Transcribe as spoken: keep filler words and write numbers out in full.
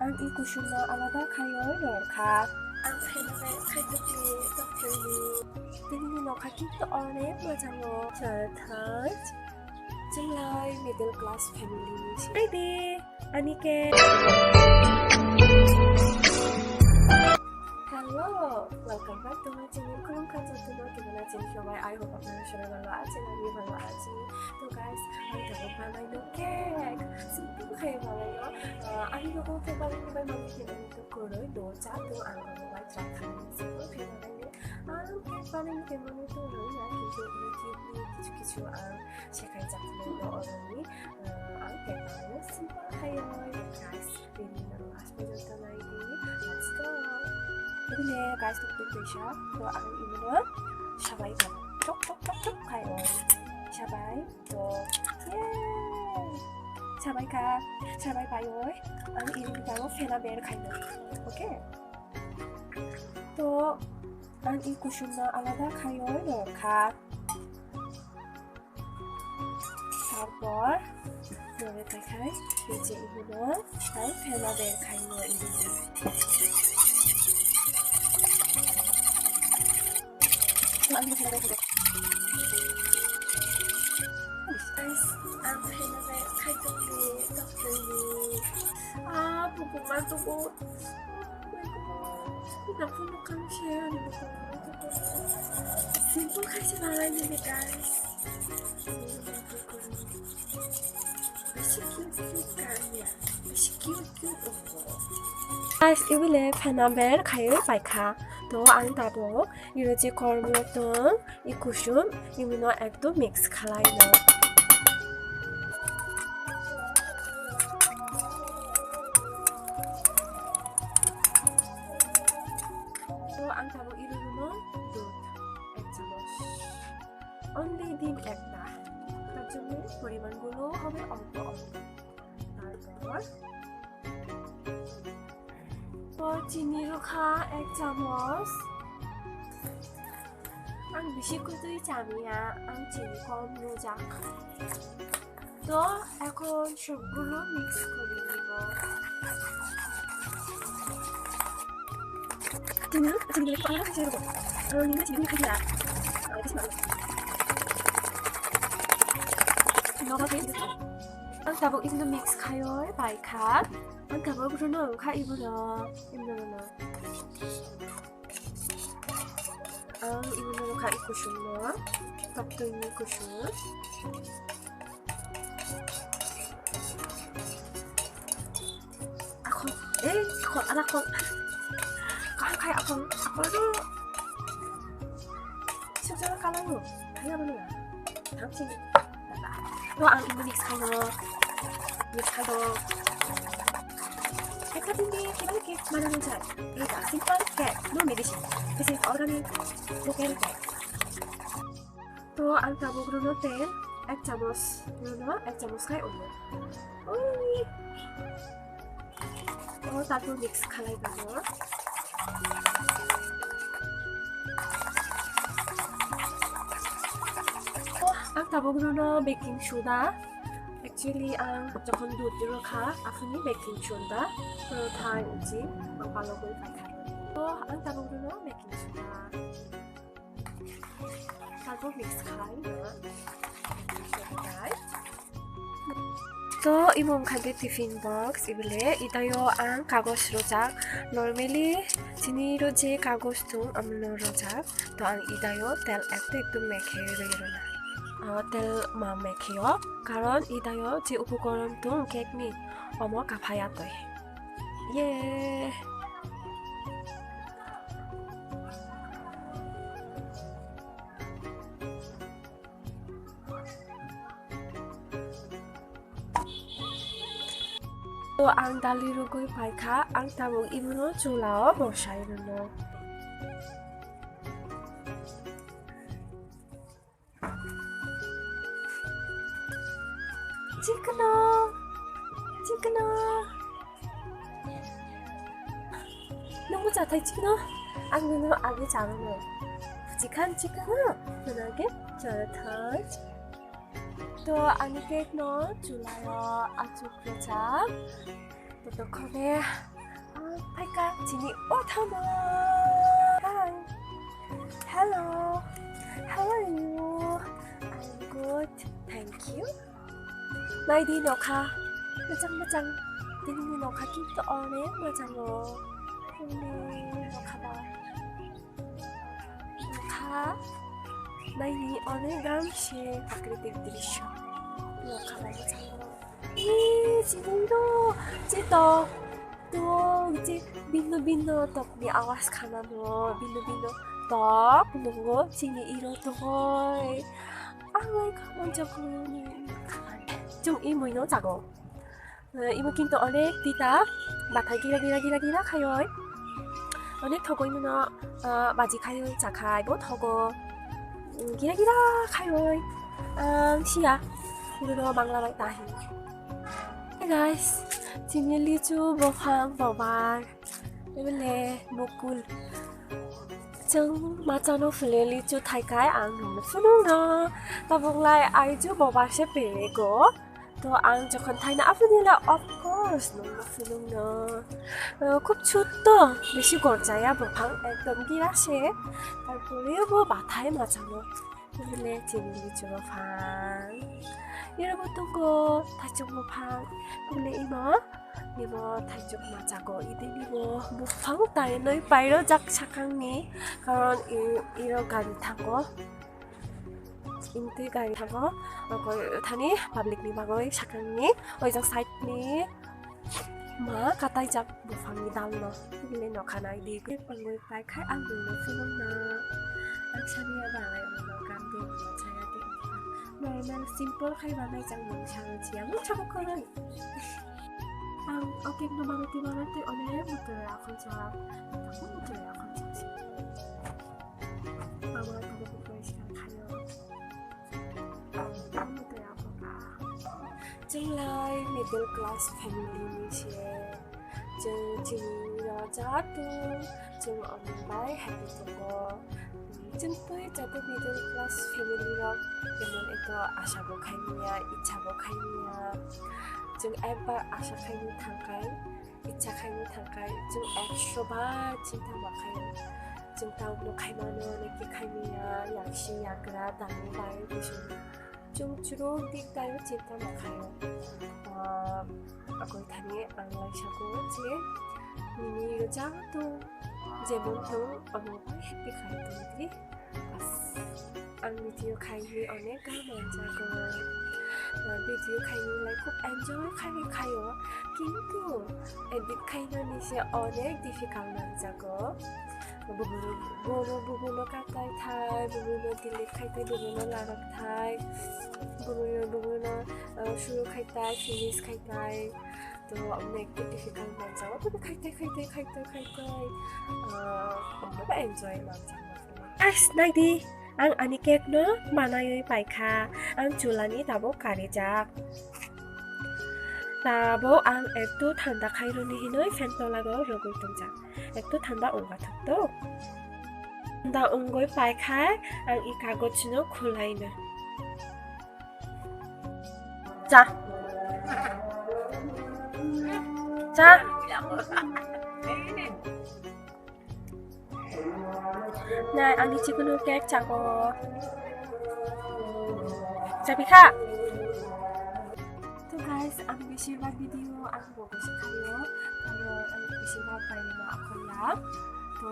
Ang i kusumno alada khaiwi rwkha. Ang phaina bai khaitokni tokthwini. Tini nokha kintu onek mwchango. Chwthai. Chwnglai middle class family ni si. Baby, ani ke. Hello, welcome back to my channel. Khulumkha jotono, kemon achen sobai? I hope apnara sobai bhalo achen, ami bhalo achi. To guys, ang tabuk banaino cake. Simple khai banaino. Ah, ami rokong cake banaino bai mani kemani to koroi do cha to ang bai try khainai. Simple khai banaino. Ang cake banaino kemani to roi ya, kintu YouTube ni kichu kichu ang sekhai jak nai do oroni. Ah, ang cake banaino simple khai oi guys. Bini no last pojjonto nai di. Let's go. Ini guys, tuk tuk bisa. To ang ini no sabai ka. Chok chok chok chok khai oi. Sabai. To, yay! Sabai ka, sabai pai oi. Ang ini bwtang o phena ber khainai. Okay? To, ang i kusumno alada khaiwi rwkha. Tarpor, rwkha khai, beche ibuno, ang phena ber khainai ini. To, ang phena ber khainai. Guys, ang phaina bai khaitokni tokthwini. Ah, buku ma tuku. Ina phone kang se ani buku ma tuku. Simple khai se balai ni guys. Bisi cute cute kanya. Bisi cute cute. Guys, ibile phena ber khaiwi paikha. To ang tabuk irochi kormo tong i kusum imino ekdom mix khalai no. To ang tabuk irono dud ek chamos. Only din ekta. তার জন্য পরিমাণগুলো হবে অল্প অল্প। তারপর তো চিনি রুখা এক চামচ। Ang bisi kwtwi chamiya, ang chini kom rwjak. To, ekhon sobgulo mix kori nibo. Tini, tini, tini, tini, tini, tini, tini, tini, tini, tini, tini, Ang tabuk ibuno mix khaiwi paikha. Ang tabuk rwno wngkha ibuno. Ibuno rwno. Ang ibuno wngkha i kusumno. Toktoini kusum. Akhon, eh, akhon, ada akhon. Kaham khai akhon, akhon tu. Sejak kalau lu, kaya mana? Thamsini. To ang ini mix khaino. Mix khaino. Ekta din di, kita cake mana nang jai? Ini simple cake, no medicine. This is organic, local cake. To ang tabuk rwno tel ek chamos rwno ek chamos khai ulo. Ui. O tato mix khalai bano. To ang tabuk rwno baking soda. Actually ang jokhon dud rwkha aphuni baking soda. To thai uji ang palogwi paikha. To ang tabuk rwno baking soda. Tago mix khai. To, imo wngkha khe tiffin box, ibile itayo ang kagoj rwjak. Normally, chini ro je kagoj tung, amno rwjak. To, ang itayo tel ekto ekto mekhe rwi rwna. Ah, tel ma mekhe o, karon itayo je upukoron tung cake ni, omo kaphaya toi. Ye. To ang dali rwgwi paikha, ang tabuk ibuno chulao bosai rwno. Chikno, chikno. Nungbo chathai chikno. Ang nungno agi chano no. Chikhan chikno. Nungno agi chathai. To ani cake no chulao achuk rwjak. To tokhone Phaikha chini o thamo. Hi. Hello. How are you? I'm good. Thank you. Naidi nokha. Machang machang. Tini nokha kintu onek machang o. Ini nokha ba. Nokha. Naidi onek gam se prakriti drisyo. Nokha ba machang o. Ee, chini do, chini tok, tok, chini bino bino tok ni awas khana no, bino bino tok, nungo chini iro tongoi. Ang lai khamon chakuni. Chung imui no chago. Eh, imo kintu onek tita, bathai gira gira gira gira khayoi. Onek thogoi mano, ah, baji khayoi, chakhai, bo thogo. Mm, gira gira khayoi. Ang siya. Ino Bangla bai tahi. Hey guys, chini lichu bophang bobar. Ebele mukul. Chwng machano phule lichu thaikai ang nungno phunukno. Tabuk lai aiju bobar se pego. To ang jokhon thaina aphunila of course nungno phunukno. Eh, khub chutto, besi gorjaya bophang ekdom gira se. Tarpore bo bathai machano. Bole chini lichu bophang. Iro bo tongo thaichuk bophang. Bole imo, imo thaichuk machago. Ide nibo bophang tainoi pairo jak sakangni. Karon i-, iro gari thango. Imtwi gari thango. Oko thani public ni bagwi sakangni. Oijak side ni ma katai jak. Buphangni dalno bini nokha nai di. Pangwi pai khai ang nungno phunukna. Ang sani ya ba lai ulo kam de ulo chaya de. Normal simple khai ba nai chang mung chang chiya mung chang koroi. Ang oke no mano ti mano ti one mutu ya khon cha. Mutu ya khon cha. Mama tabu ko poriskar khayo. Ang tabu mutu ya khon ka. Chwng lai middle class family ni se. Chwng chini raja tu, chwng omo bai happy tongo. Chwng twi jate middle class family rok, jemon eto asha bo khaimya, ichha bo khaimya. Chwng ekbar asha khaini thangkai, ichha khaini thangkai, chwng ekso bar chinta ma khaio. Chwng taono khaimano, naki khaimya, yaksi yagra, dangni bai, bising. Chwng chwrwng dik tayo chinta ma khaio. Ah, akoi thani ang lai sago je nini rwchap tong, jemon tong, omo bai happy khai tong di. Bas. Ang video khaini onek gam manjago. Ah, video khaini lai khub enjoy khai khaio. Kintu edit khainani se onek difficult nangjago. Bubuno, bubuno, bubuno katai thai, bubuno delete khai thai, bubuno larak thai, bubuno, bubuno, uh, shuru khai thai, finish khai thai. To, amne ekdom difficult manjak. Obo khai thai, khai thai, khai thai, khai thai. Uh, omo ba enjoy manjak. Ais, naidi, ang ani cake no manaiwi paikha. Ang chulani tabuk karijak. Tabuk ang ekdum thanda khaironi hinwi fan tolago rwgwi tongjak. Ekto thanda wngkha thok to. Thanda wngwi paikhai ang i kagoj no khulaino. Cha. Cha. Nai, ani chikunu cake chago. Chapi kha. To guys, ang besibak video ang Bo bisi khaio, aro ang bisi ma bai ma akhorya. To